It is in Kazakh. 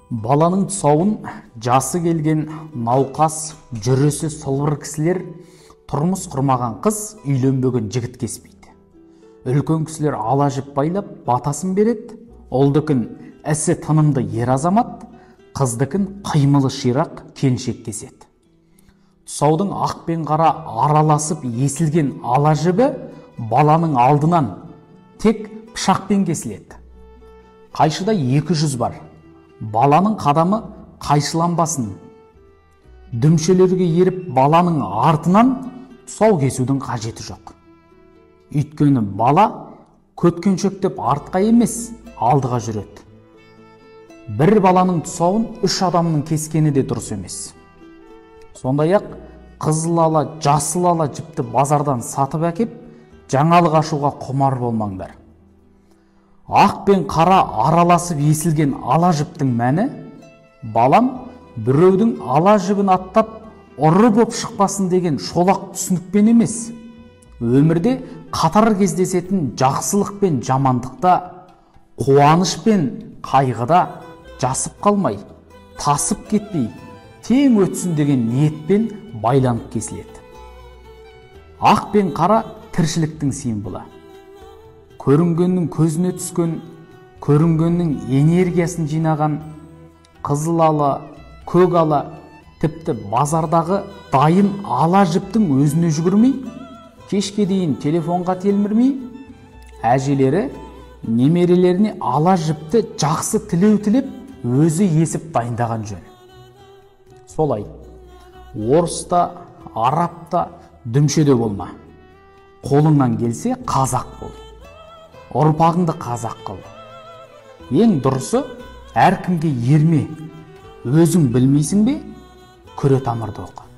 Баланың тұсауын жасы келген науқас, жүрісі сылбыр кісілер, тұрмыс құрмаған қыз, үйленбеген жігіт кеспейді. Үлкен кісілер ала жіп байлап, батасын береді. Ұлдікін ісі тынымды ер азамат, қыздікін қимылы ширақ келіншек кеседі. Тұсаудың ақ пен қара араласып есілген ала жібі баланың алдынан тек пышақпен кесіледі. Қайшыда 200 бар. Баланың қадамы қайшыланбасын. Дүмшелерге еріп баланың артынан тұсау кесудің қажеті жоқ. Өйткені бала көткеншектеп артқа емес, алдыға жүреді. Бір баланың тұсауын 3 адамның кескені де дұрыс емес. Сондай-ақ қызыл ала, жасыл ала жіпті базардан сатып әкеп, жаңалық ашуға құмар болмаңдар. Ақ пен қара араласып есілген ала жіптің мәні, балам біреудің ала жібін аттап, ұры боп шықпасын деген шолақ түсінікпен емес, өмірде қатар кездесетін жақсылық пен жамандықта, қуаныш пен қайғыда жасып қалмай, тасып кетпей, тең өтсін деген ниетпен байланып кесіледі. Ақ пен қара тіршіліктің символы. Көрінгеннің көзіне түскен, көрінгеннің энергиясын жинаған қызыл ала, көк ала, тіпті базардағы дайын ала жіптің өзіне жүгірмей, кешке дейін телефонға телмірмей, әжелері немерелеріне ала жіпті жақсы тілеу тілеп, өзі есіп дайындаған жөн. Солай, орыста, арапта, дүмшеде болма. Қолыңнан келсе қазақ бол. Ұрпағыңды қазақ қыл. Ең дұрысы, әркімге ерме. Өзің білмейсің бе, күре тамырды оқы.